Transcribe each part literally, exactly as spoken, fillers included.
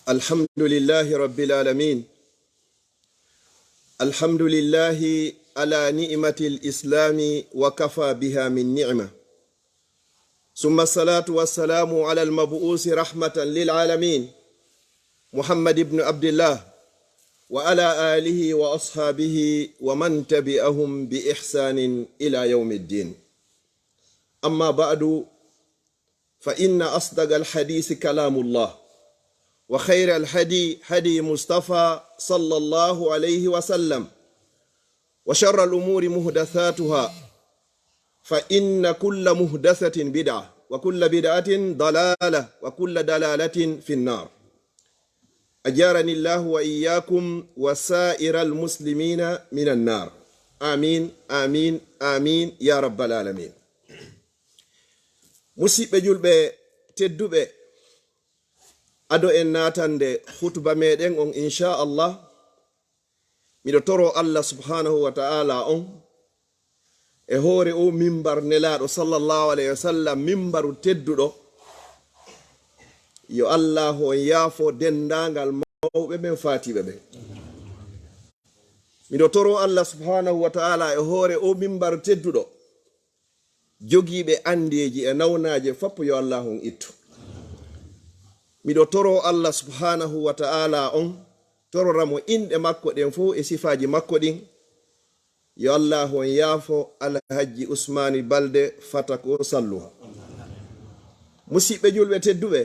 الحمد لله رب العالمين. الحمد لله على نعمة الإسلام وكفى بها من نعمة. ثم الصلاة والسلام على المبعوث رحمة للعالمين محمد بن عبد الله وعلى آله وأصحابه ومن تبعهم بإحسان إلى يوم الدين. أما بعد، فإن أصدق الحديث كلام الله، وخير الهدي هدي مصطفى صلى الله عليه وسلم، وشر الأمور محدثاتها، فإن كل محدثة بدعة، وكل بدعة ضلالة، وكل ضلالة في النار. أجارني الله وإياكم وسائر المسلمين من النار. آمين، آمين، آمين يا رب العالمين. Musiɓɓe julɓe tedduɓe, ado en naatande hutuba meɗen on, insha Allah, miɗo toro Allah subhanahu wa ta'ala on e hoore o mimbar Nelaaɗo sallallahu alayhi wa sallam, mimbaru tedduɗo, yo Allah on yaafo denndaangal mawɓe men faatiiɓe ɓen. Miɗo toro Allah subhanahu wa ta'ala e hoore o mimbar tedduɗo, jogiiɓe anndeeji e nawnaaje fof yo Allah on ittu. Miɗo toro Allah subhanahu wa ta'ala on, torora mo inɗe makko ɗen fof e sifaaji makko ɗin. Yo Allah on yaafo Alhajji Usmaani Balde Fatako Salluha. Musiɓɓe julɓe tedduɓe,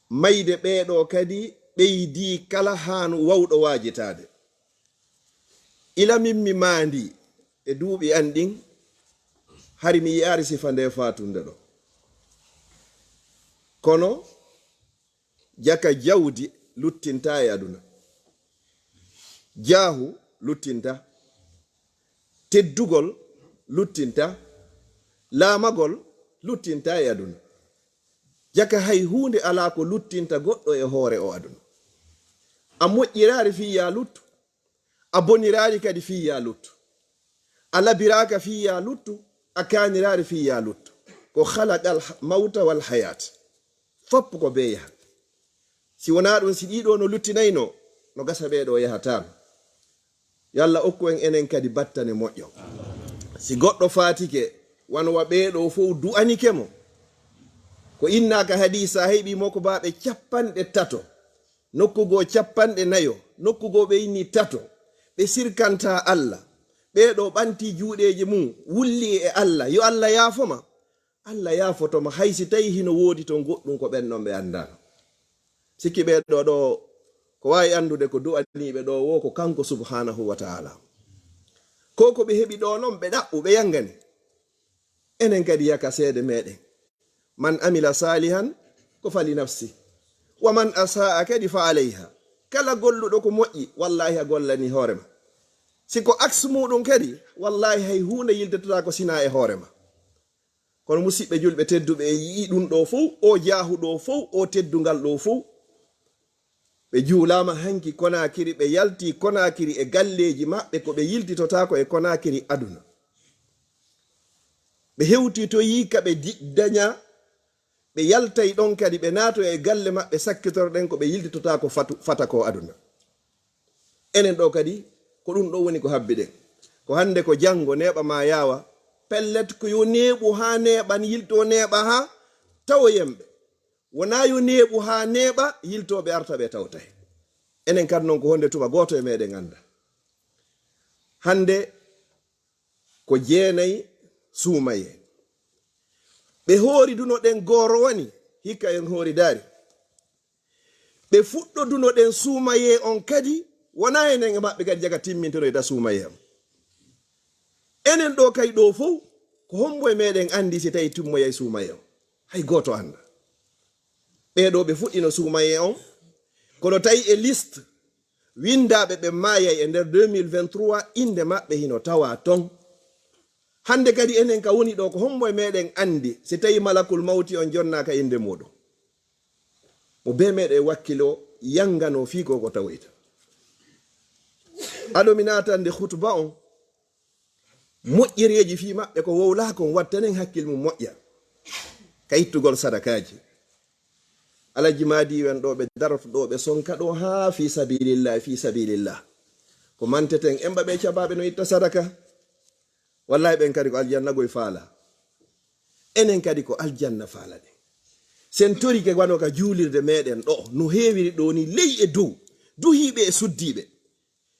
mayde ɓeeɗo kadi ɓeydi kala haanu wawɗo waajitaade. Ila min mi maandi e duuɓi an ɗin, hari mi yi'aari sifa nde faatunde ɗo. Kono jaka jawdi luttinta e aduna. Jaahu luttinta. Teddugol luttinta. Laamagol luttinta e aduna. Jaka hay huunde alaa ko luttinta goɗɗo e hoore o aduna. A moƴƴiraari fii yaa luttu, a boniraari kadi fii yaa luttu. A labiraaka fii yaa luttu, a kaaniraari fii yaa luttu. Ko khalaqal ha-, mawta wal hayaat. Fopp ko bee yaha. Si wonaa ɗun, si ɗii ɗoo no luttinaynoo, no gasa ɓee ɗoo yahataano. Yo Allah okku en enen kadi battane moƴƴo. Si goɗɗo faatike, wano wa ɓee ɗoo fow du'anike mo, ko innaaka hadiisa heɓi mo ko baaɓe cappanɗe tato, nokku goo cappanɗe nayo, nokku goo ɓe inni tato, ɓe sirkantaa Allah. Ɓee ɗoo ɓantii juuɗeeji mum, wulli e Allah, yo Allah yaafo ma. Allah yaafoto ma, hay si tawii hino woodi ton goɗɗun ko ɓen non ɓe anndaano. Sikki ɓee ɗoo ɗoo, ko waawi anndude ko du'aniiɓe ɗoo woo ko kanko subhaanahu wa ta'ala. Ko ko ɓe heɓi ɗoo non, ɓe ɗaɓɓu, ɓe yangani. Enen kadi yaka seede meɗen. Man amila saalihan ko fali nafsi. Wa man asaa kadi fa alayha. Kala golluɗo ko moƴƴi, wallaahi a gollani hoore ma. Si ko aks muɗum kadi, wallaahi hay huunde yiltotaako sinaa e hoore ma. Kono musiɓɓe julɓe tedduɓe, en yi'ii ɗun ɗoo fow, oo jaahu ɗoo fow, oo teddungal ɗoo fow. Ɓe juulaama hanki Konaakiri, ɓe yaltii Konaakiri e galleeji maɓɓe, ko ɓe yiltitotaako e Konaakiri aduna. Ɓe hewtitoyii ka ɓe di-, dañaa, ɓe yaltay ɗon kadi, ɓe naatoya e galle maɓɓe, sakkitorɗen ko ɓe yiltitotaako fatu-, fata ko aduna. Enen ɗoo kadi, ko ɗun ɗoo woni ko habbi ɗen. Ko hannde ko janngo, neeɓa maa yaawa, pellet ko yo neeɓu haa neeɓan, yiltoo neeɓa haa tawoyen ɓe. Wonaa yo neeɓu haa neeɓa, yiltooɓe arta ɓe tawtay. Enen kadi non ko honde tuma gooto e meɗen annda. Hannde ko jeenay suumayee. Ɓe hoori duno ɗen gooro wani, hikka en hoori daari. Ɓe fuɗɗo duno ɗen suumayee on kadi, wonaa enen e maɓɓe kadi jaka timmintinoyta suumayee on. Enen ɗoo kay ɗoo fow, ko hombo e meɗen anndi si tawi timmoyay suumayee on? Hay gooto annda. Ɓee ɗoo ɓe fuɗɗino suumayee on, kono tawi e liste winndaaɓe ɓe maayay e nder deux mille vingt-trois, innde maɓɓe hino tawaa ton. Hannde kadi enen ka woni ɗoo, ko hombo e meɗen anndi si tawi malakul mawti on jonnaaka innde muɗum? Mo bee meɗen wakkiloo, yanganoo fii ko ko tawoyta. Ado mi naatande hutuba on, moƴƴereeji fii maɓɓe ko wowlaa kon, wattanen hakkil mum moƴƴa ka ittugol sadakaaji. Alaji Maadi en ɗo ɓe daroto ɗo ɓe sonka ɗo haa fi sabilillah, fi sabilillah. Ko manteten en ɓaɓe cabaɓe no itta sadaka. Wallahi ɓen kadi ko aljanna goy faala. Enen kadi ko aljanna faalaɗen. Sen torike wano ka juulirde meɗen ɗo, no heewiri ɗo ni ley e dow, duhiiɓe e suddiiɓe.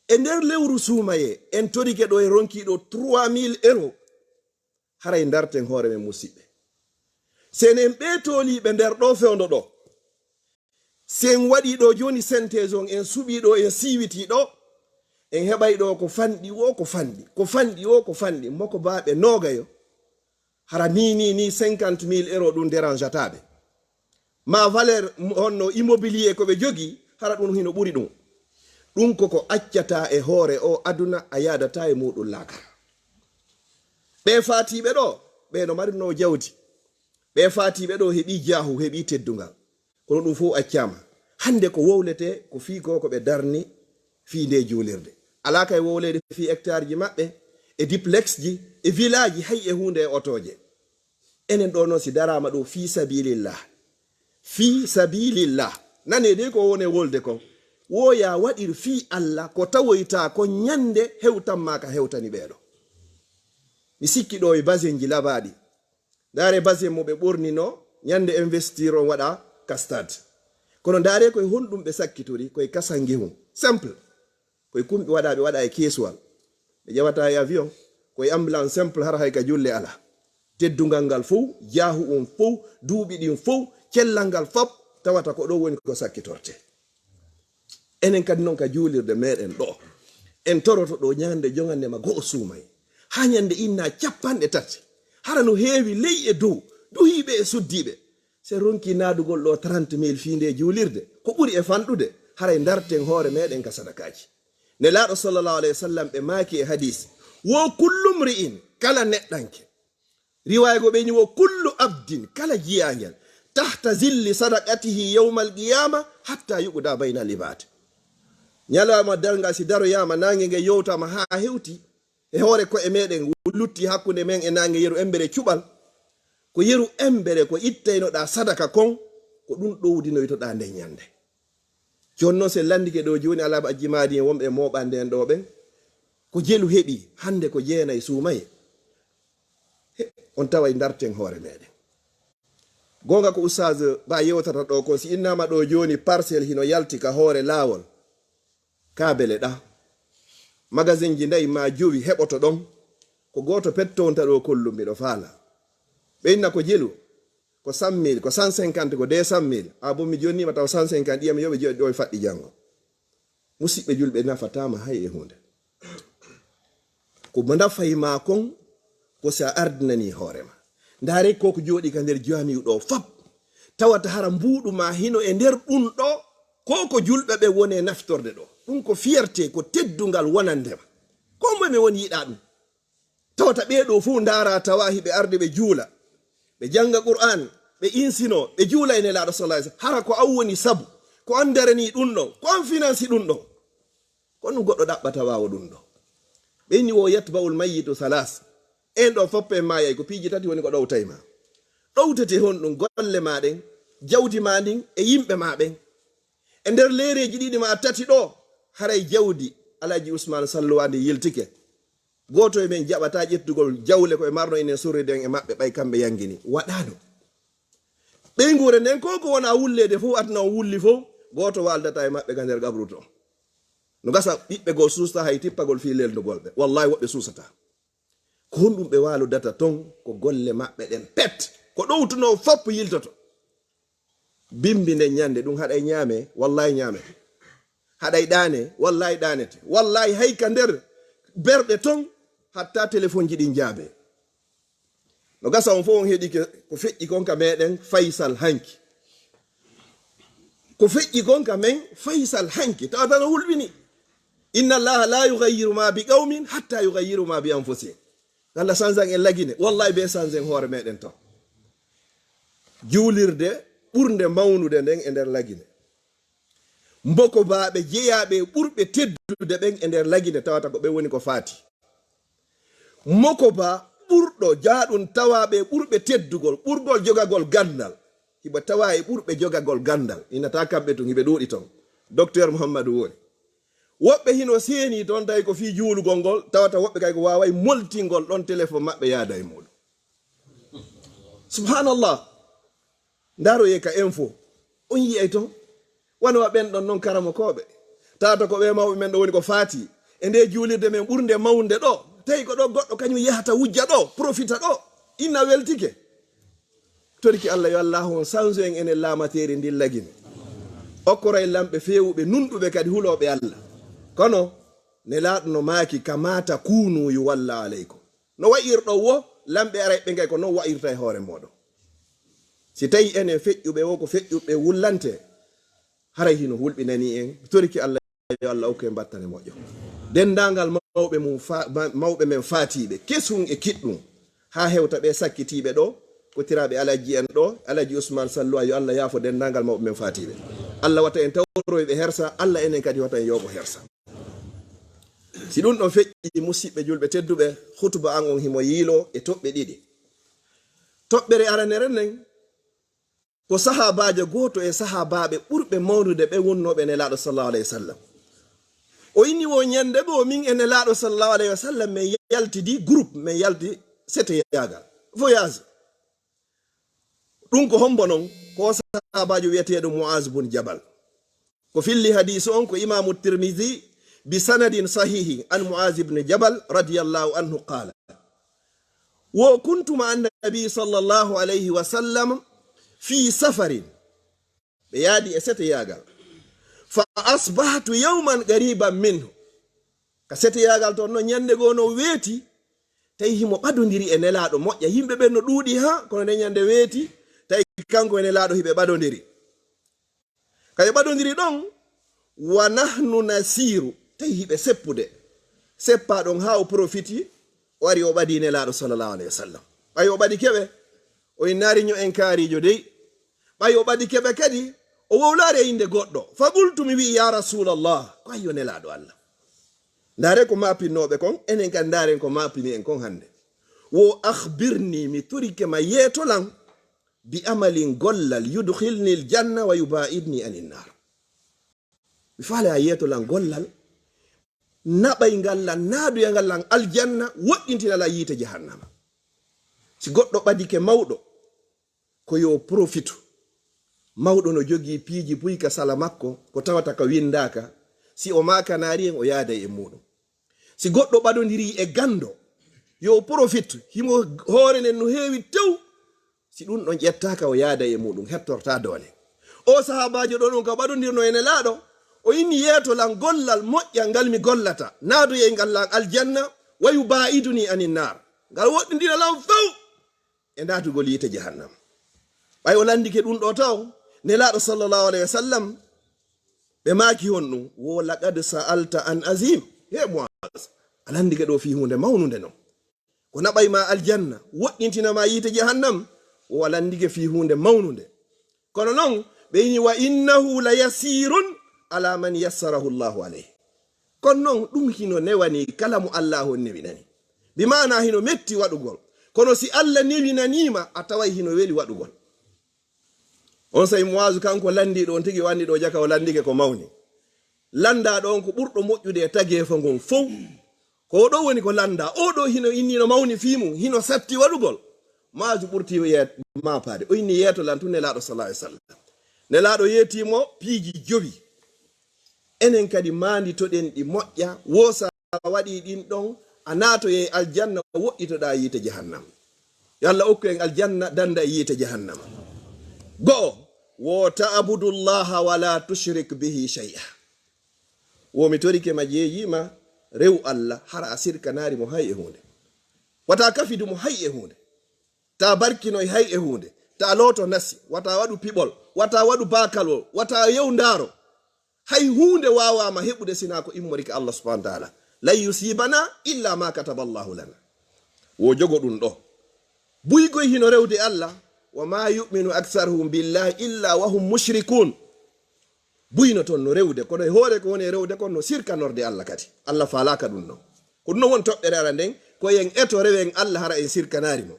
E nder lewru suumaye, en torike ɗo e ronki ɗo trois mille euro. Haray darten hoore men musiɓɓe. Sen en ɓe tooliiɓe nder ɗo fewndo ɗo. Si en waɗii ɗo jooni synthèse on, en suɓii ɗo, en siiwitii ɗo, en heɓay ɗo ko fanɗi wo, ko fanɗi, ko fanɗi wo, ko fanɗi. Moko baaɓe noogayo, hara ni, ni, ni cinquante mille euro ɗum dérangeataa ɓe. Ma valeur honno immobilier ko ɓe jogii, hara ɗum hino ɓuri ɗum. Ɗum ko ko accataa e hoore o aduna, a yaadataa e muɗum laakara. Ɓe faatiiɓe ɗo, ɓe no marinoo jawdi. Ɓe faatiiɓe ɗo heɓii jaahu, heɓii teddungal. Kono ɗum fof accaama. Hannde ko wowletee ko fii ko ko ɓe darni fii nde juulirde. Alaa kay wowleede fii hectare ji maɓɓe, e duplex ji, e village ji, hay e huunde e otooje. Enen ɗo noon si daraama ɗo fii sabilillah. Fii sabilillah. Nane de ko wone wolde kon. Wo ya waɗir fii Allah ko tawoyta ko ñande hewtan ma ka hewtani ɓeeɗo. Mi sikki ɗo e basin ji labaaɗi. Ndaare basin mo ɓe ɓornino ñande investir on waɗa ka stade. Kono ndaare koye honɗum ɓe sakkitori, koye kasangihun. Simple. Koye kumɓe waɗa, ɓe waɗa e keesuwal. Ɓe ƴawata e avion, koye ambulance simple, hara hay ka julle alaa. Teddungal ngal fow, jaahu on fow, duuɓi ɗin fow, cellal ngal fop, tawata ko ɗo woni ko sakkitorte. Enen kadi noon ka juulirde meɗen ɗo, en toroto ɗo ñande jongande ma go'o suumay. Haa ñande inna capanɗe tati. Hara no heewi ley e dow, duhiiɓe e suddiiɓe. Se ronki naadugol ɗo trente mille fii nde juulirde, ko ɓuri e fanɗude, haray darten hoore meɗen ka sadakaaji. Nelaaɗo sallallahu alayhi wa sallam ɓe maaki e hadis, wo kullu mri'in, kala neɗɗanke. Riwaaya go ɓe ni wo kullu abdin, kala jiyaangel, tahta zilli sadaqatihi yawmal qiyama hatta yuqda baynal ibad. Ñalawma darngal si daroyaama, naange nge yowtaama haa hewti, e hoore ko'e meɗen lutti hakkunde men e naange yeru embere cuɓal. Ko yeru embere ko ittaynoɗaa sadaka kon, ko ɗum ɗowdinoytoɗaa nden ñande. Jooni noon, si en lanndike ɗo jooni, alaa ba jimaadi en wonɓe e mooɓande en ɗo ɓen, ko jelu heɓi, hannde ko jeenay suumaye. He, on taway darten hoore meɗen. Goonga ko Oustaz Ba yewtata ɗo ko, si innama ɗo jooni parcelle hino yalti ka hoore laawol, kabele ɗa. Magasin ji nayi ma jowi heɓoto ɗon. Ko gooto petto on ta ɗo kollum miɗo faala. Ɓe inna ko jelu, ko cent mille, ko cent cinquante, ko deux cent mille. A bon, mi jonnima taw cent cinquante, ƴiyam yo ɓe joɗi ɗo e faɗɗi janngo. Musiɓɓe julɓe, nafataama hay e huunde. Ko mo nafay ma kon, ko si a ardinani hoore ma. Ndaare ko ko jooɗi ka nder jaamiu ɗo fop. Tawata hara mbuuɗu ma hino e nder ɗum ɗo, ko ko julɓe ɓe wone naftorde ɗo. Ɗum ko fierté, ko teddungal wonande ma. Ko moye ɓe woni yiɗa ɗum. Tawata ɓee ɗo fof ndaara tawa hiɓe arde ɓe juula. Ɓe jannga Qur'an, ɓe insino, ɓe juula e Nelaaɗo sallallahu alaihi wasallam. Hara ko an woni sabu, ko an darani ɗum ɗon, ko an finansi ɗum ɗon. Ko ɗum goɗɗo ɗaɓɓata waawa ɗum ɗo. Ɓe inni wo yatba'ul mayyitu salas. En ɗo foppa en maayay, ko piiji tati woni ko ɗowtay ma. Ɗowtete honɗum? Golle ma ɗen, jawdi ma ndin, e yimɓe ma ɓen. E nder leereeji ɗiɗi ma tati ɗo, haray jawdi Alhaji Usmaan Salluwa ndi yiltike. Gooto e men jaɓata ƴettugol jawle ko ɓe marno enen sorriden e maɓɓe ɓay kamɓe yangini. Waɗaano. Ɓeynguure nden ko ko wona wulleede fof, aduna on wulli fof, gooto waldata e maɓɓe ga nder qabru to. No gasa ɓiɓɓe goo suusta hay tippagol fii lelndugol ɓe. Wallahi woɓɓe suusata. Ko honɗum ɓe waalodata ton? Ko golle maɓɓe ɗen pet. Ko ɗowtunoo fof yiltoto. Bimbi nden ñande ɗum haɗay ñaame, wallahi ñaamete. Haɗay ɗaane, wallahi ɗaanete. Wallahi hay ka nder berɗe ton, hatta telefonji ɗin jaabe. No gasa on fof on heɗike ko feƴƴi kon ka meɗen Faysal hanki. Ko feƴƴi kon ka men Faysal hanki. Tawata no hulɓini. Inna Allaha la yughayyiru ma bi qawmin hatta yughayyiru ma bi anfusihim. Allah sanzan en lagine. Wallahi be sanzen hoore meɗen ton. Juulirde ɓurnde mawnude nden e nder lagine. Mboko baaɓe jeyaaɓe e ɓurɓe teddude ɓen e nder lagine tawata ko ɓen woni ko faati. Moko ba ɓurɗo jaaɗum tawaaɓe e ɓurɓe teddugol, ɓurgol jogagol gandal. hiɓe tawa e ɓurɓe jogagol ganndal. Ina ta kamɓe tun, hiɓe ɗuuɗi ton. Docteur Muhammadu woni. Woɓɓe hino seeni ton, tawi ko fii juulugol ngol, tawata woɓɓe kay ko waaway moltingol ɗon telefon maɓɓe yaada e muuɗum. Subhanallah. Ndaroyee ka info. On yi'ay ton. Wano wa ɓen ɗon non karamokooɓe. Tawata ko ɓe mawɓe men ɗo woni ko faati. E nde juulirde men ɓurnde mawnde ɗo. Tawi ko ɗo goɗɗo kañum yahata wujja ɗo, profita ɗo. Inna weltike. Toriki Allah yo Allahu on sanzo en enen laamateeri ndin lagine. Okkoray lamɓe feewuɓe, nunɗuɓe kadi hulooɓe Allah. Kono, Nelaaɗo no maaki, "Kamata kunu yu walla aleykum." No wa'irɗo wo, lamɓe aray ɓe ngay ko non wa'irta e hoore mooɗon. Si tawi enen feƴƴuɓe wo ko feƴƴuɓe wullante, haray hino hulɓinani en. Toriki Allah yo Allah okku en battane moƴƴo. Denndaangal mawɓe mum fa-, ma-, mawɓe men faatiiɓe, kesun e kiɗɗun, haa hewta ɓe sakkitiiɓe ɗo, ko tiraaɓe Alhaji en ɗo, Alhaji Usman Salluwa, yo Allah yaafo denndaangal mawɓe men faatiiɓe. Allah wata en tawroyɓe hersa, Allah enen kadi wata en yooɓo hersa. Si ɗun ɗon feƴƴi, musiɓɓe julɓe tedduɓe, hutuba an on himo yiiloo e toɓɓe ɗiɗi. Toɓɓere aranere nden, ko sahaabaajo gooto e sahaabaaɓe ɓurɓe mawnude ɓe wonnooɓe Nelaaɗo sallallahu alayhi wa sallam. O inni wo ñande goo min e Nelaaɗo sallallahu alayhi wa sallam men yaltidi groupe, men yalti seteyaagal, voyage. Ɗun ko hombo non? Ko sahaabaajo wi'eteeɗo Mu'az bun Jabal. Ko filli hadiisu on ko Imaamu Tirmidhi bi sanadin sahihi an Mu'az ibn Jabal radiyallahu anhu qaala, "Wo kuntu ma'a annabi sallallahu alayhi wa sallam fi safarin." Ɓe yaadi e seteyaagal. "Fa asbahtu yawman qariban minhu." Ka seteyaagal ton no ñande goo no weeti, tawi himo ɓadondiri e Nelaaɗo moƴƴa. Yimɓe ɓen no ɗuuɗi haa, kono nde ñande weeti, tawi kanko e Nelaaɗo hiɓe ɓadondiri. Ka ɓe ɓadondiri ɗon, "wa nahnu nasiru", tawi hiɓe seppude. Seppaa ɗon haa o profiti, o ari o ɓadi Nelaaɗo sallallahu alayhi wa sallam. Ɓay o ɓadike ɓe, o innaari ño en kaariijo dey. Ɓay o ɓadike ɓe kadi, o wowlaari e innde goɗɗo. "Fa qultu", mi wi'i, "Ya Rasulallah", ko ayyo Nelaaɗo Allah. Ndaare ko maapinnooɓe kon, enen kan ndaaren ko maapini en kon hannde. "Wo akhbirni", mi torike ma yeetolan, "bi amalin gollal, yudkhilni aljanna wa yubaidni anin naar." Mi faale a yeetolan gollal, naɓay ngal lan, naaduya ngal lan aljanna, woɗɗintina lan yiite jahannama. Si goɗɗo ɓadike mawɗo, ko yo profitu. Mawɗo no jogii piiji buy ka sala makko, ko tawata ka winndaaka. Si o maakanaari en, o yaaday e muuɗum. Si goɗɗo ɓadondirii e ganndo, yo o profit, himo hoore nden no heewi tew. Si ɗun ɗon ƴettaaka, o yaaday e muuɗum, hettortaa doole. O sahaabaajo ɗon on ka ɓadondirno e Nelaaɗo, o inni, "Yeeto lan gollal moƴƴal ngal mi gollata, naadoyay ngal lan aljanna, wa yubaa'iduni anin naar. Ngal woɗɗindina lan few e naatugol yiite jahannam." Ɓay o lanndike ɗun ɗoo taw, Nelaaɗo sallallahu alayhi wa sallam, ɓe maaki honɗun? Wo, "Laqad sa'alta an azim." He Mu'az, a lanndike ɗoo fii huunde mawnunde non. Ko naɓay ma aljanna, woɗɗintina ma yiite jahannam, wo a lanndike fii huunde mawnunde. Kono non, ɓe inni, "Wa innahu la yasirun ala man yassarahu Allahu alayhi." Kono non, ɗum hino newani kala mo Allaahu on newinani. Bi maana hino metti waɗugol. Kono si Allah newinaniima, a taway hino weli waɗugol. On saa'i Mu'aazu kanko lanndiiɗo on tigi, o anndi ɗo jaka o lanndike ko mawni. Lanndaaɗo on ko ɓurɗo moƴƴude e tageefo ngon fow. Ko o ɗo woni ko lanndaa. O ɗo hino inni no mawni fii mum, hino satti waɗugol. Mu'aazu ɓurti yeet-, maapaade. O inni yeeto lan tun Nelaaɗo sallallahu alaihi wasallam. Nelaaɗo yeetii mo piiji jowi. Enen kadi maanditoɗen ɗi moƴƴa, woo sa waɗii ɗin ɗon, a naatoyay aljanna, woɗɗitoɗaa yiite jahannama. Yo Allah okku en aljanna, dannda e yiite jahannama. Go'o, wo ta'budullaha wa la tushrik bihi shay'a. Wo mi torike ma, jeeyiima, rew Allah, hara a sirkanaari mo hay e huunde. Wata kafidu mo hay e huunde. Ta barkinoy hay e huunde. Ta looto nasi, wata waɗu piɓol, wata waɗu baakalol, wata yew ndaaro. Hay huunde waawaama heɓude sinaa ko immori ka Allah subhanahu wa ta'ala. "Lan yusibana illa ma kataba Allahu lana." Wo jogo ɗum ɗo. Buygoy hino rewde Allah, "Wa ma yu'minu aktharuhum billahi illa wa hum mushrikun." Buyno ton no rewde, kono e hoore ko woni e rewde kon no sirkanorde Allah kadi. Allah faalaaka ɗum non. Ko ɗum non woni toɓɓere ara nden, ko en eto rewen Allah hara en sirkanaari mo.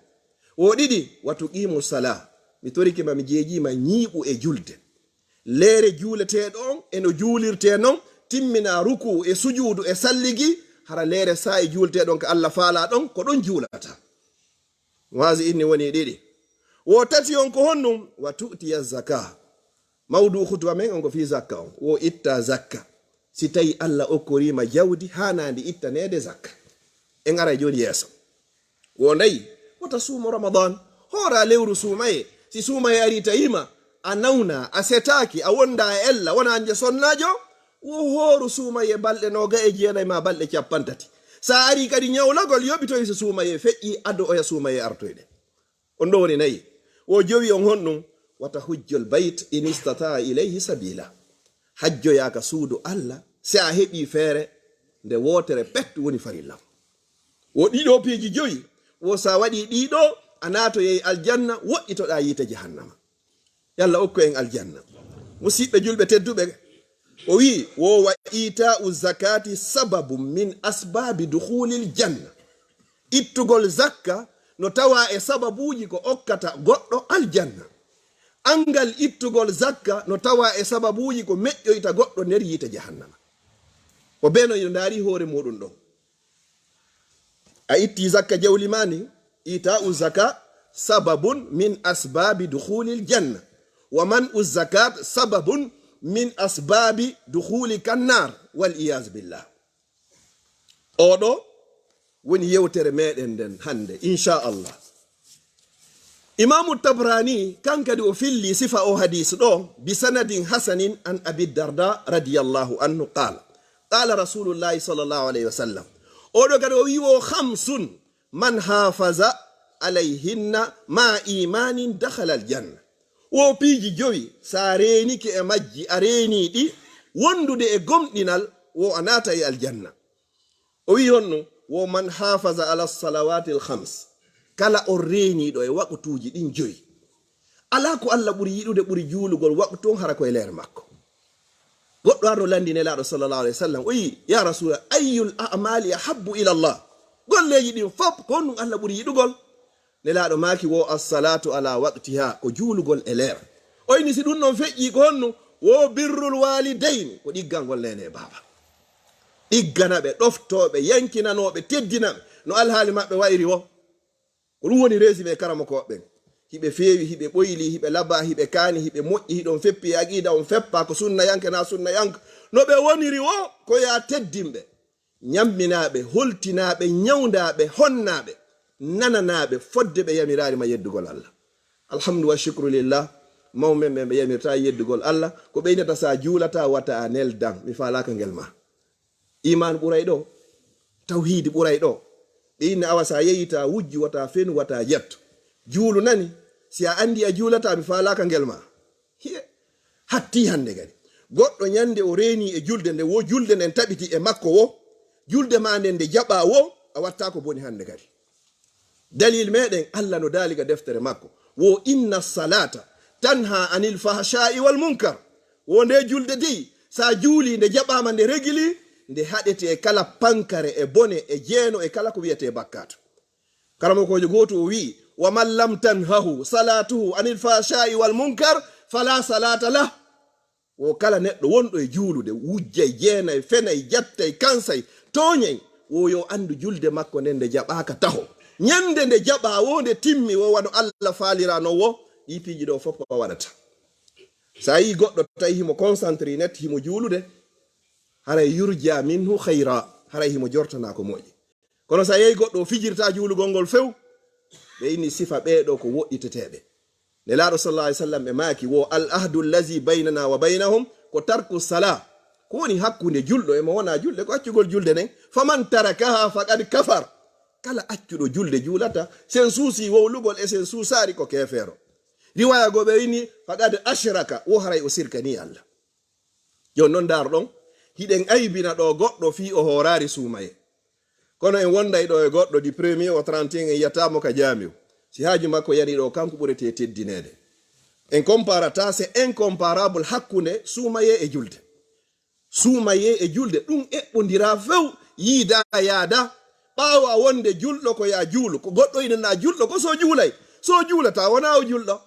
Wo ɗiɗi, "Wa tuqimu salah." Mi torike ma, mi jeeƴii ma, ñiiɓu e julde. Leere juuleteeɗo on e no juulirtee non, timmina ruku e sujuudu e salligi, hara leere saa'i juuleteeɗo on ka Alla faalaa ɗon, ko ɗon juulata. Waazi inni woni ɗiɗi. Wo tati on ko honɗum? Wa tu'tiya zaka. Mawdu khutba men on ko fii zakka on. Wo itta zakka. Si tawi Alla okkorii ma jawdi haanaandi ittaneede zakka. En aray jooni yeeso. Wo nayi, wota suumo Ramadan. Hoora lewru suumaye. Si suumaye arii tawi ma, a nawna, a setaaki, a wonda e ella, wona anje sonnaajo, wo hooru suumaye balɗe nooga e jeenay ma balɗe cappanɗe tati. Sa arii kadi ñawlagol, yoɓitoy so suumaye feƴƴi, ado oya suumaye artoyde. On ɗo woni nayi. Wo jowi on honɗum? Wata hujjol bayt in istata ilayhi sabila. Hajjoyaa ka suudu Alla, si a heɓii feere, nde wootere pet woni farilla. Wo ɗiɗo piiji jowi, wo sa waɗii ɗiɗo, a naatoyay aljanna, woɗɗitoɗaa yiite jahannama. Yalla okku en aljanna. Musiɓɓe julɓe tedduɓe, o wi'i, wo wa ita'u zakati sababu min asbabi dukhulil janna. Ittugol zakka no tawa e sababuuji ko okkata goɗɗo aljanna. Angal ittugol zakka no tawa e sababuuji ko meƴƴoyta goɗɗo nder yiite jahannama. O beno ino ndaari hoore muɗum ɗon. A itti zakka jawli ma ni, ita'u zaka sababun min asbabi dukhulil janna. Wa man'u zakat sababun min asbabi dukhuli kannar. Wal iyaz billah. Oɗo woni yewtere meɗen nden hannde, inchallah. Imaamu Tabrani, kan kadi o filli sifa o hadis ɗo, bi sanadin hasanin an Abi Darda radiyallahu anhu qala, qala Rasulullahi sallallahu alayhi wa sallam. Oɗo kadi o wi wo khamsun man hafaza alayhinna ma imanin dakhala aljanna. Wo piiji jowi, sa reenike e majji, a reeni ɗi, wondude e gomɗinal, wo a naata e aljanna. O wi honno, wo man hafaza ala salawati al khams. Kala on reeniɗo e waqtuuji ɗin joyi. Alaa ko Alla ɓuri yiɗude ɓuri juulugol waqtu on hara ko e leer makko. Goɗɗo arno landi Nelaaɗo sallallahu alayhi wa sallam, o yi, ya Rasula, ayyul a'mali ahabbu ila Allah? Golleeji ɗin fop, ko honɗum Alla ɓuri yiɗugol? Nelaaɗo maaki wo assalatu ala waqtiha, ko juulugol e leer. O inni si ɗum ɗon feƴƴi ko honno? Wo birrul walidayni, ko ɗiggangol neene e baaba. Ɗiggana ɓe, ɗofto ɓe, yankinano ɓe, teddina ɓe, no alhaali maɓɓe wayri wo. Ko ɗum woni résumé karamokooɓe ɓen. Hiɓe feewi, hiɓe ɓoyli, hiɓe laba, hiɓe kaani, hiɓe moƴƴi, hiɗon feppi e aqiida, on feppa ko sunnayanke na sunnayanke. No ɓe woniri wo, ko ya teddinɓe, ñamminaaɓe, holtinaaɓe, ñawndaɓe, honnaaɓe, nananaaɓe, fodde ɓe yamiraari ma yeddugol Alla. Alhamdu wa shukru lillah, mawɓe men ɓe yamirta yeddugol Alla, ko ɓeynata sa juulata wata a neldan, mi faalaaka ngel ma. Iman ɓuray ɗo, tawhiidi ɓuray ɗo. Ɓe inna awa sa yeyita wujju wata fenu wata jattu. Juulu nani, si a andi a juulata mi faalaaka ngel ma. Hiye, hatti hande kadi. Goɗɗo ñande o reeni e julde nde wo julde nden taɓiti e makko wo, julde ma nden nde jaɓa wo, a watta ko boni hande kadi. Dalil meɗen, Alla no daali ga deftere makko. Wo inna salata tanha anil fahsha'i wal munkar. Wo nde julde dey, sa juuli nde jaɓama nde regili, nde haɗete e kala pankare e bone e jeeno e kala ko wiyete bakkaatu. Karamokoojo gooto o wi'i, wa man lam tanhahu salatuhu anil fahsha'i wal munkar fala salata lah. Wo kala neɗɗo wonɗo e juulude, wujjay, jeenay, fenay, jattay, kansay, tooñay, wo yo anndu julde makko nden nde jaɓaaka taho. Ñande nde jaɓa wo nde timmi wo wano Alla faalira non wo, ɗi piiji ɗo fof o waɗata. Sa yi goɗɗo tawi himo concentré net, himo juulude, haray yurja minhu khayra, haray himo jortana ko moƴƴi. Kono sa yehi goɗɗo o fijirta juulugol ngol few, ɓe inni sifa ɓeeɗo ko woɗɗiteteeɓe. Nelaaɗo sallallahu alaihi wasallam ɓe maaki wo al ahdu allazi baynana wa baynahum ko tarku sala. Ko woni hakkunde julɗo e mo wona julɗo ko accugol julde nden. Faman tarakaha faqad kafar. Kala accuɗo julde juulata, sen suusi wowlugol e sen suusaari ko keefeero. Riwaya goo ɓe inni faqad ashraka, wo haray o sirkani Alla. Jooni non ndaar ɗon, hiɗen aybina ɗo goɗɗo fii o hooraari suumaye. Kono en wonday ɗo e goɗɗo du premier au trente et un en yiyata mo ka jaamiw. Si haaju makko yani ɗo, kanko ɓurete teddineede. En comparata, c'est incomparable hakkunde suumaye e julde. Suumaye e julde, ɗum eɓɓondira few, yiida yaada. Ɓaawo a wonde julɗo ko ya juulu, ko goɗɗo ina na julɗo, ko so juulay. So juulata, wona o julɗo.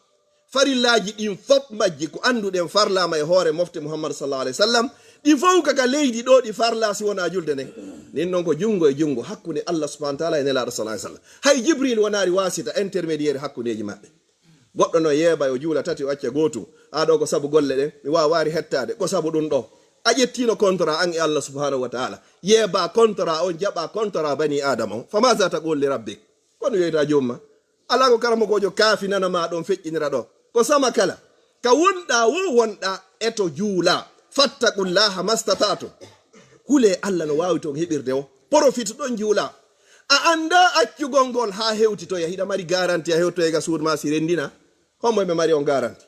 Farillaaji ɗin fof majji ko annduɗen farlaama e hoore mofte Muhammad sallallahu alaihi wasallam. Ɗi fof kaka leydi ɗo ɗi farla si wonaa julde nden. Nin noon ko junngo e junngo hakkunde Allah subhanahu wa taala e Nelaaɗo sallallahu alaihi wasallam. Hay Jibril wonaari wasita, intermédiaire, hakkundeeji maɓɓe. Goɗɗo no yeeba yo juula tati o acca gootum. Aa ɗo ko sabu golle ɗen, mi waawaari hettaade, ko sabu ɗum ɗo. A ƴettiino contrat an e Allah subhanahu wa taala. Yeeba contrat on, jaɓa contrat bani Adama on. Fa maza taqul li rabbik? Kono yoyta joomma. Alaa ko karamokoojo kaafi nana ma ɗon feƴƴinira ɗo. Ko sama kala. Ka wonɗaa wo wonɗaa e to juula. Fattaqullaha mastata'tum. Hulee Allah no waawi ton heɓirde o. Profit ɗon juula. A anndaa accugol ngol haa hewtitoya. Hiɗa mari garanti a hewtoyay ga suudu ma si renndina? Hombo e ɓe mari on garanti?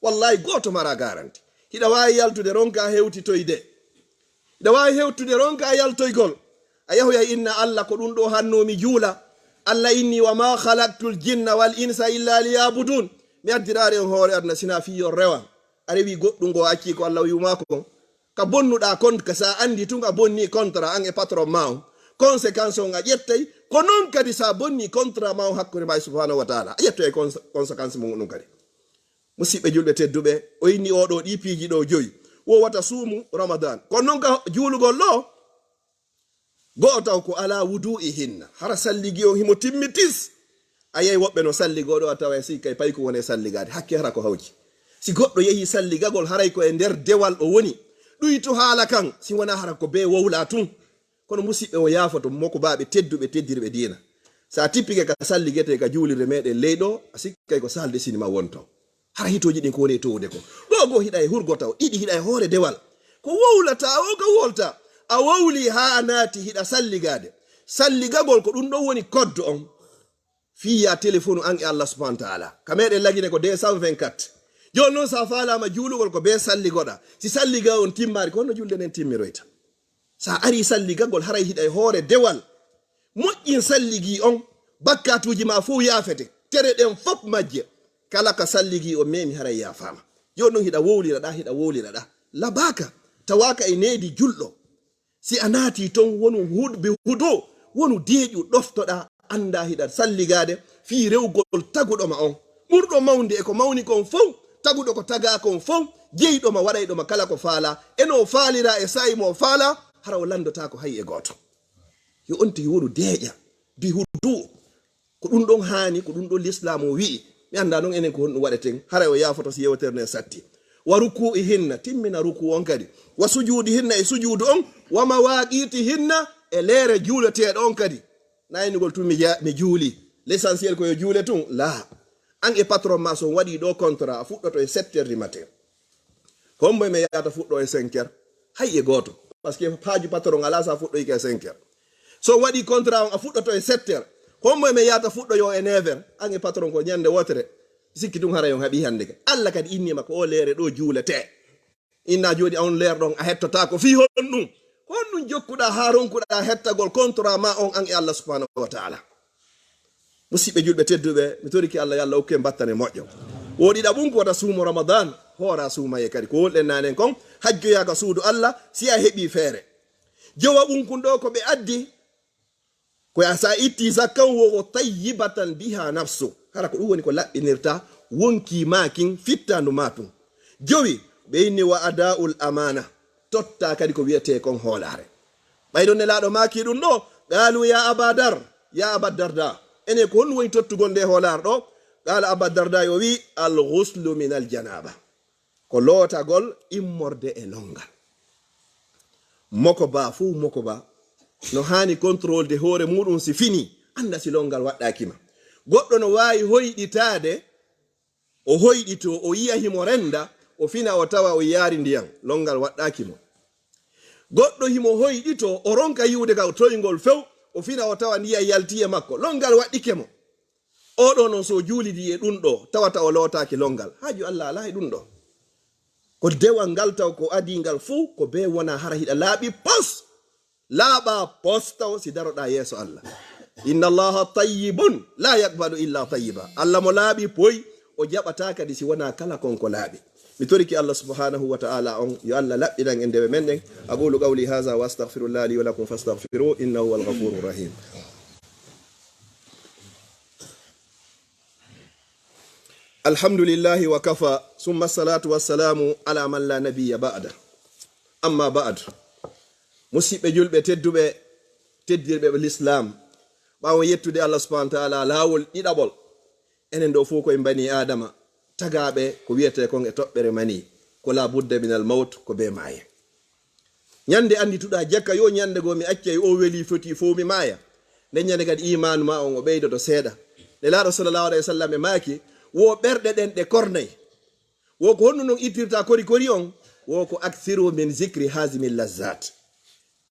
Wallahi gooto mara garanti. Hiɗa waawi yaltude ronka hewtitoyde. Hiɗa waawi hewtude ronka yaltoygol. A yahoyay inna Allah ko ɗum ɗo hanno mi juula. Allah inni wa ma khalaqtul jinna wal insa illa liyabudun. Mi addiraare on hoore aduna sina fii yo rewan. A rewi goɗɗum ngo a accii ko Allah wi'u maa kon. Ka bonnuɗaa kon ka sa anndi tun a bonni contrat an e patron maa on. Conséquence on a ƴettay ko non kadi sa bonni contrat maa on hakkunde maa e subhanahu wa taala a ƴettoyay cons- conséquence mum ɗum kadi. Musidɓe julɓe tedduɓe, o inni oɗo ɗi piiji ɗo joyi. Wo wata suumu Ramadan. Kono non ka juulugol ɗo, go'o taw ko ala wudu'i hinna. Hara salligi on himo timmi tis. A yey woɓɓe no salligoo ɗo a tawa e si kay payku wone salligaade. Hakke hara ko hawji. Si goɗɗo yehi salligagol haray ko e nder dewal o woni. Ɗuytu haala kan si wona hara ko be wowla tun. Kono musiɓɓe o yaafoto moko baaɓe tedduɓe teddirɓe diina. Sa tippike ka salligete ka juulirde meɗen ley ɗo, a sikkay ko salde sinima wonto. Hara hitooji ɗin ko woni e towude ko. Ɗo goo hiɗa e hurgo taw, ɗiɗi hiɗa e hoore dewal. Ko wowlata o ka wolta. A wowli haa a naati hiɗa salligaade. Salligagol ko ɗum ɗon woni koddo on. Fii ya telefonu an e Allah subhanahu wa ta'ala. Ka meɗen lagine ko deux cent vingt-quatre. Jooni noon sa faalaama juulugol ko be salligoɗa. Si salliga on timmaari, ko honno julde nden timmiroyta? Sa ari salligagol haray hiɗa e hoore dewal. Moƴƴin salligi on, bakkatuuji ma fow yaafete. Tere ɗen fof majje. Kala ka salligi on memi haray yaafaama. Jooni noon hiɗa wowlira ɗa, hiɗa wowlira ɗa. Labaaka, tawaaka e needi julɗo. Si a naati ton wonu hudbi hudo, wonu deeƴu ɗoftoɗa, annda hiɗa salligaade fii rewgol taguɗo ma on. Ɓurɗo mawnde e ko mawni kon fow, taguɗo ko tagaa kon fow, jeyɗo ma, waɗayɗo ma kala ko faala, e no o faalira e saa'i mo o faala, hara o lanndotaako hay e gooto. Yo on tigi wonu deeƴa, bi hudu. Ko ɗum ɗon haani, ko ɗum ɗon Lislaam o wi'i. Mi annda non enen ko honɗum waɗeten, haray o yaafoto si yewtere nden satti. Wa ruku'i hinna, timmina ruku on kadi. Wa sujuudi hinna e sujuudu on, wa mawaqiti hinna e leere juuleteeɗo on kadi. Na innugol tun mi ja-, mi juuli. L'essentiel ko yo juule tun? Laa. An e patron ma so on waɗi ɗo contrat, a fuɗɗoto e sept heures du matin. Hombo e men yahata fuɗɗo e cinq heures? Hay e gooto. Parce que haaju patron alaa sa fuɗɗoyke e cinq heures. So on waɗi contrat on, a fuɗɗoto e sept heures. Hombo e men yahata fuɗɗoyo e neuf heures? An e patron ko ñande wotere. Sikki tun haray on haɓi hannde ka. Allah kadi innima ko o leere ɗo juuletee. Inna jooni on leer ɗon a hettotaako. Fii honɗum? Ko honɗum jokkuɗa haa ronkuɗa hettagol contrat ma on an e Allah subhanahu wa ta'ala? Musiɓɓe julɓe tedduɓe, mi toriki Allah yo Allah okku en battane moƴƴo. Woɗiɗa ɓun ko wata suumo Ramadan, hoora suumaye kadi. Ko wolɗen nanen kon, hajjoya ka suudu Allah, si a heɓi feere. Jowa ɓun kun ɗo ko ɓe addi, ko ya sa itti zakkan wo, wo tayyibatan biha nafsu. Hara ko ɗum woni ko laɓɓinirta wonki ma kin, fittandu ma tun. Jowi, ɓe inni wa ada'ul amana. Totta kadi ko wiyetee kon hoolaare. Ɓay ɗon Nelaaɗo maaki ɗum ɗo, qaalu ya Aba Dar, ya Aba Darda, enen ko honɗum woni tottugol nde hoolaare ɗo? Qaala Aba Darda yo wi, al ghuslu min al janaba. Ko lootagol immorde e longal. Moko ba, fuu moko ba, no haani contrôle de hoore muɗum si fini, annda si longal waɗɗaaki ma. Goɗɗo no waawi hoyɗitaade, o hoyɗitoo, o yiya himo renda, o fina o tawa o yaari ndiyan, longal waɗɗaaki mo. Goɗɗo himo hoyɗitoo, o ronka yiwde ka toyngol few, o fina o tawa ndiyan yalti e makko, longal waɗɗike mo. Oɗo non so o juulidi e ɗum ɗo, tawata o lootaaki longal. Haaju Allah alaa e ɗum ɗo. Ko dewal ngal taw ko adii ngal fuu, ko bee wona hara hiɗa laaɓi pos. Laaɓa pos taw si daroɗa yeeso Allah. Inna Allaha tayyibun la yaqbalu illa tayyiba. Allah mo laaɓi poy, o jaɓata kadi si wona kala kon ko laaɓi. Mi toriki Allah subhanahu wa ta'ala on, yo Allah laɓɓinan en dewe men ɗen. Aqulu qawli hadha wa astaghfirullah li wa lakum fastaghfiruhu innahu huwal ghafurur rahim. Alhamdulillahi wa kafa, summa salatu wassalamu ala man la nabiyya ba'da. Amma ba'd. Musidɓe julɓe tedduɓe, teddirɓe ɓe l'islam. Ɓaawo yettude Allah subhanahu wa ta'ala laawol ɗiɗaɓol. Enen ɗo fof koye bani Adama, tagaɓe ko wiyete kon e toɓɓere mani, ko la budda minal mawt, ko be maaye. Ñande anndituɗa jakka, yo ñande goo mi accay o weli foti fof mi maaya. Nden ñande kadi imaanu ma on o ɓeydoto seeɗa. Nelaaɗo sallallahu alayhi wa sallam e maaki, wo ɓerɗe ɗen ɗe kornay. Wo ko honno non ittirta kori kori on? Wo ko akthiru min zikri hazimi lazzat.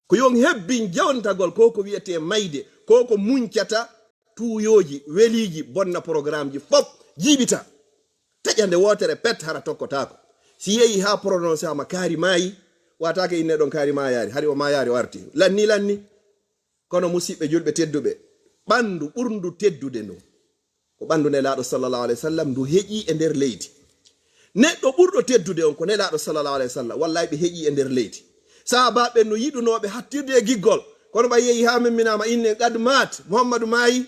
Ko yo on hebbin jawntagol ko ko wiyete mayde, ko ko muncata tuuyooji, weliiji, bonna programmeji fof, jiiɓita. Taƴa nde wootere pet hara tokkotaako. Si yehi haa prononcé ama kaari maayi, wataake inne ɗon kaari maayaari, hari o maayaari o arti. Lanni, lanni. Kono musidɓe julɓe tedduɓe, ɓanndu ɓurndu teddude ndu, ko ɓanndu Nelaaɗo sallallahu alayhi wa sallam, ndu heƴi e nder leydi. Neɗɗo ɓurɗo teddude on ko Nelaaɗo sallallahu alayhi wa sallam, wallahi ɓe heƴi e nder leydi. Sahaabaaɓe no yiɗunooɓe hattirde e giggol, kono ɓay yehi haa memminaama inne qad maat, Muhammadu maayi.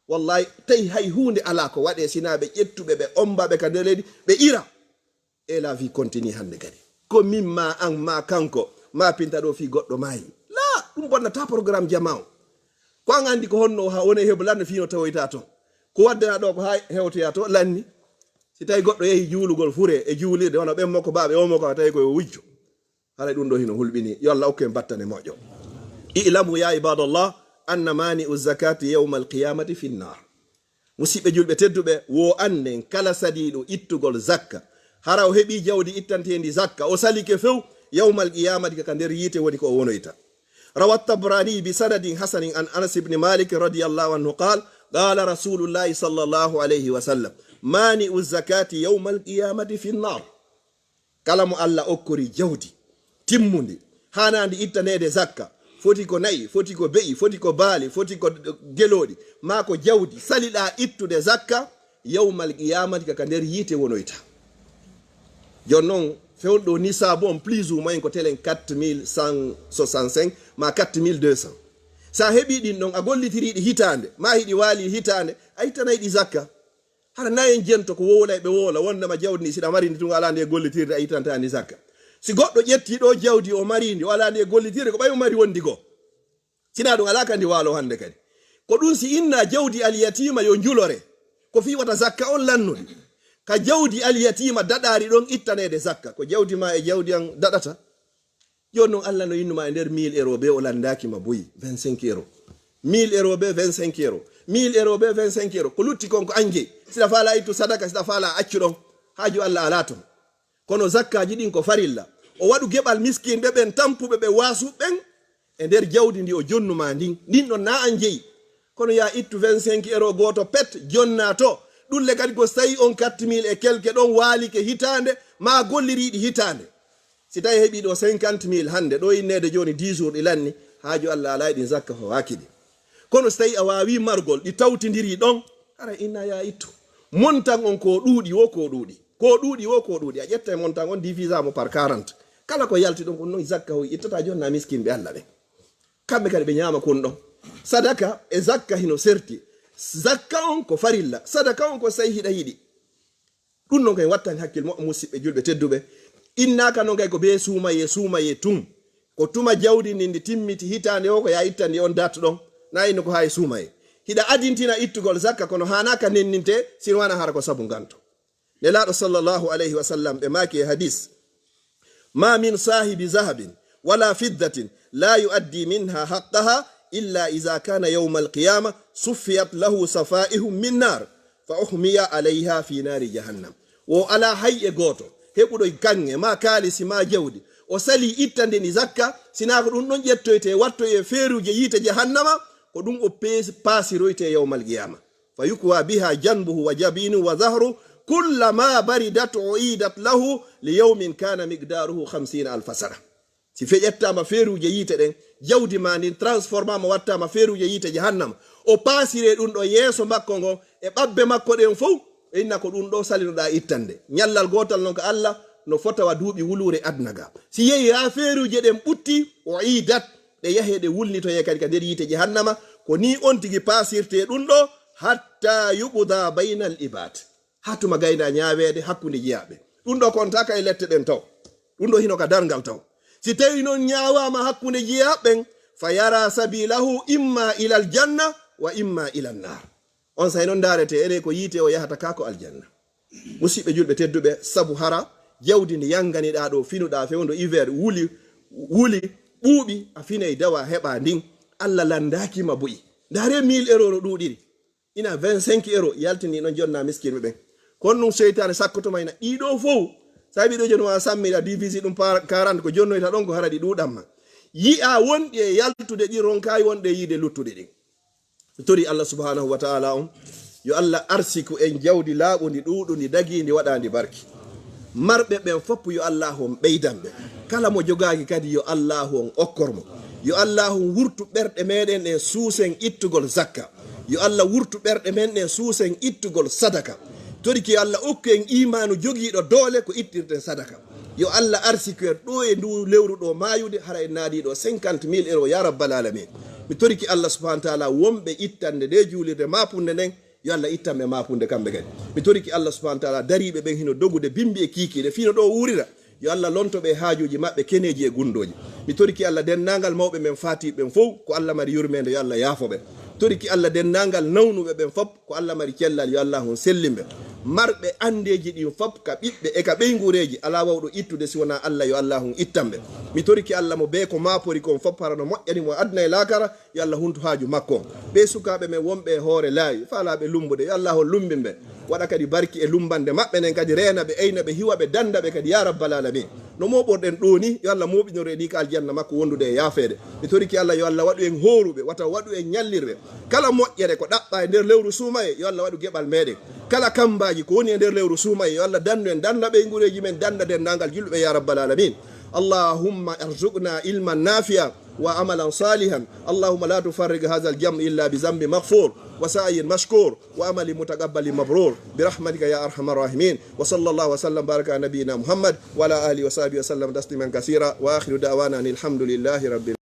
Wallahi, tawi hay huunde alaa ko waɗee, sinaa ɓe ƴettuɓe, ɓe omba ɓe ka nder leydi, ɓe ira. Et la vie continue hannde kadi. Ko min ma an, ma kanko, ma pinta ɗo fii goɗɗo maayi. La, ɗum bonnata programme jama o. Ko an anndi ko honno haa woni e heɓo lanno fii no tawoyta toon. Ko waddana ɗo ko haa hewtoya to lanni. Si tawi goɗɗo yehi juulugol fure e juulirde, wano ɓen mokko baaɓe o mokko, tawi ko yo wujjo. Haray ɗum ɗo hino hulɓini. Yo Allah okku en battane moƴƴo. I'lamu ya ibadallah, anna mani'u zakati yawmal qiyamati fin nar. Musidɓe julɓe tedduɓe, wo annden kala saliiɗo ittugol zakka, hara o heɓi jawdi ittanteendi zakka, o salike few, yawmal qiyamati ka nder yiite woni ko o wonoyta. Rawa Tabrani bi sanadin hasanin an Anas ibn Malik radiyallahu anhu qal, qala Rasulullahi sallallahu alayhi wa sallam, mani'u zakati yawmal qiyamati fin nar. Kala mo Allah okkori jawdi timmundi, haanaandi ittaneede zakka, foti ko na'i, foti ko be'i, foti ko baali, foti ko gelooɗi, maa ko jawdi saliɗaa ittude zakka, yawmal qiyamati ka, ka nder yiite wonoyta. Jooni non, fewndo nisaabu on, plus ou moins, ko telen quatre mille cent soixante-cinq maa quatre mille deux cents. Sa heɓi ɗin ɗon, a gollitiri ɗi hitaande, maa hiɗi waali hitaande, a ittanay ɗi zakka. Hara na en jento ko wowlay ɓe wowla, wondema jawdi ndi, siɗa mari ndi tun, alaa nde gollitirde, a ittantaa ndi zakka. Si goɗɗo ƴetti ɗo jawdi, o mari ndi, o alaa nde gollitirde, ko ɓay o mari wondi goo. Sina ɗum alaa kandi waalo hannde kadi. Ko ɗum si inna jawdi alyatima yo njulore, ko fii wata zakka on lannude. Ka jawdi alyatima daɗaari ɗon ittaneede zakka, ko jawdi ma e jawdi an daɗata. Jooni non, Allah no innuma e nder mille euro be, o landaaki ma buy, vingt-cinq euro. Mille euro be, vingt-cinq euro. Mille euro be, vingt-cinq euro. Ko lutti kon ko an jeyi. Siɗa faala ittu sadaka, siɗa faala accu ɗon. Haaju Allah alaa ton. Kono zakkaaji ɗin ko farilla. O waɗu geɓal miskinɓe ɓen, tampuɓe ɓe, waasuɓe ɓen e nder jawdi ndi o jonnuma ndin. Ndin ɗon na an jeyi. Kono ya ittu vingt-cinq euro gooto pet, jonna to. Ɗum le kadi ko so tawi on quatre mille et quelque ɗon waalike hitaande, ma golliriɗi hitaande. Si tawi heɓi ɗo cinquante mille hannde, ɗo inneede jooni dix jours ɗi lanni, haaju Allah alaa e ɗin zakka fawaaki ɗi. Kono si tawi a waawi margol, ɗi tawtindiri ɗon, hara inna ya ittu. Montan on ko ɗuuɗi wo ko ɗuuɗi. Ko ɗuuɗi wo ko ɗuuɗi. A ƴetta e montan on, divisa mo par quarante. Kala ko yalti ɗon, ko non zakka hoy ittata jooni na miskinɓe Allah ɓen. Kamɓe kadi ɓe ñaama kon ɗon. Sadaka e zakka hino serti. Zakka on ko farilla. Sadaka on ko so tawi hiɗa yiɗi. Ɗum non kay wattan hakkil moƴƴo, musiɓɓe julɓe tedduɓe. Innaaka non kay ko be suumaye, suumaye tun. Ko tuma jawdi ndin ndi timmiti hitaande o, ko ya ittandi on date ɗon. Na inno ko haa e suumaye. Hiɗa adintina ittugol zakka, kono haanaaka nenninte, sino wana hara ko sabu nganto. Nelaaɗo sallallahu alayhi wa sallam ɓe maaki e hadis, ما من صاحب ذهب ولا فضة لا يؤدي منها حقها إلا إذا كان يوم القيامة صفيت له صفائح من نار فأحمي عليها في نار جهنم. Wo alaa hay e gooto heɓuɗo kaŋŋe, maa kaalisi, maa jawdi, o salii ittande ndi zakka, sinaa ko ɗum ɗon ƴettoytee, wattoyee feeruuje yiite jahannama, ko ɗum o pees-, paasiroytee yawmal qiyaama. فيكوى بها جنبه وجبينه وظهره كلما بردت أعيدت له ليوم كان مقداره خمسين ألف سنة. Si fe ƴettaama feeruuje yiite ɗen, jawdi ma ndin transformaama, wattaama feeruuje yiite jahannama, o paasiree ɗum ɗo yeeso makko ngon e ɓabbe makko ɗen fow, o inna ko ɗum ɗo salinoɗaa ittande. Ñallal gootal non ka Allah no fota wa duuɓi wuluure aduna ga. Si yehi haa feeruuje ɗen ɓutti, أعيدت, ɗe yahee ɗe wulnitoyee kadi ka nder yiite jahannama. Ko nii on tigi paasirtee ɗum ɗo, حتى يقضى بين العباد. Haa tuma gayna ñaaweede hakkunde jiyaaɓe. Ɗum ɗo kontaaka e lette ɗen taw. Ɗum ɗo hino ka darngal taw. Si tawi noon ñaawaama hakkunde jiyaaɓe ɓen, fa yara sabilahu imma ilal janna wa imma ilal naar. On say noon ndaarete, ene ko yiite o yahata kaa ko aljanna. Musidɓe julɓe tedduɓe, sabu hara jawdi ndi yanganiɗaa ɗo, finuɗaa fewndo hiver, wuli, wuli, ɓuuɓi, a finay dawa heɓa ndin. Allah landaaki ma buy. Ndaare mille euro no ɗuuɗiri. Ina vingt-cinq euro yaltini ɗon jonna miskinɓe ɓen. Kono ɗum seytaane sakkoto ma ina ɗiɗo fow. Sabi ɗo jooni ma sammiɗa divisi ɗum par quarante ko jonnoyta ɗon ko hara ɗi ɗuuɗan ma. Yi'a wonɗi e yaltude ɗi ronkaay wonɗe yiide luttuɗi ɗin. Mi tori Allah subhanahu wa ta'ala on, yo Allah arsiku en jawdi laaɓundi ɗuuɗundi dagiindi waɗaandi barki. Marɓe ɓen fof yo Allah on ɓeydan ɓe. Kala mo jogaaki kadi yo Allah on okkor mo. Yo Allah on wurtu ɓerɗe meɗen ɗen suusen ittugol zakka. Yo Allah wurtu ɓerɗe men ɗen suusen ittugol sadaka. Toriki yo Allah okku en imaanu jogiiɗo doole ko ittirten sadaka. Yo Allah arsiku en ɗo e ndu lewru ɗo maayude hara en naadi ɗo cinquante mille euro ya rabbal alamin. Mi toriki Allah subhanahu wa ta'ala wonɓe ittande nde juulirde mapunde nden, yo Allah ittan ɓe mapunde kamɓe kadi. Mi toriki Allah subhanahu wa ta'ala dariiɓe ɓen hino dogude bimbi e kiikiiɗe fino ɗo wuurira. Yo Allah lonto ɓe haajuuji maɓɓe keneeji e gundooji. Mi toriki Allah denndaangal mawɓe men faatiiɓe ɓen fow ko Allah mari yurmeende yo Allah yaafo ɓe. Toriki Allah denndaangal nawnuɓe ɓen fof ko Allah mari cellal yo Allah on sellin ɓe. Marɓe anndeeji ɗin fof ka ɓiɓɓe e ka ɓeynguureeji alaa wawɗo ittude si wonaa Allah yo Allah on ittan ɓe. Mi toriki Allah mo bee ko maapori kon fof hara no moƴƴani mo aduna e laakara. Yo Allah huntu haaju makko. Ɓe sukaaɓe men wonɓe e hoore laawi, faalaaɓe lumbude, yo Allah on lumbin ɓe. Waɗa kadi barki e lumbande maɓɓe nden kadi reena ɓe, eyna ɓe, hiwa ɓe, danda ɓe kadi ya rabbal alamin. No mooɓorɗen ɗo ni, yo Allah mooɓinor en ni ka aljanna makko wondude e yaafeede. Mi toriki Allah yo Allah waɗu en hooruɓe, wata waɗu en ñallirɓe. Kala moƴƴere ko ɗaɓɓa e nder lewru suumaye, yo Allah waɗu geɓal meɗen. Kala kambaaji ko woni e nder lewru suumaye, yo Allah dandu en, danda ɓeynguureeji men, danda denndaangal julɓe ya rabbal alamin. Allahumma arzuqna ilman nafi'a وعملا صالحا. اللهم لا تفرق هذا الجمع إلا بذنب مغفور وسعي مشكور وعمل متقبل مبرور برحمتك يا أرحم الراحمين. وصلى الله وسلم وبارك على نبينا محمد وعلى آله وصحبه وسلم تسليما كثيرا. وآخر دعوانا أن الحمد لله رب العالمين.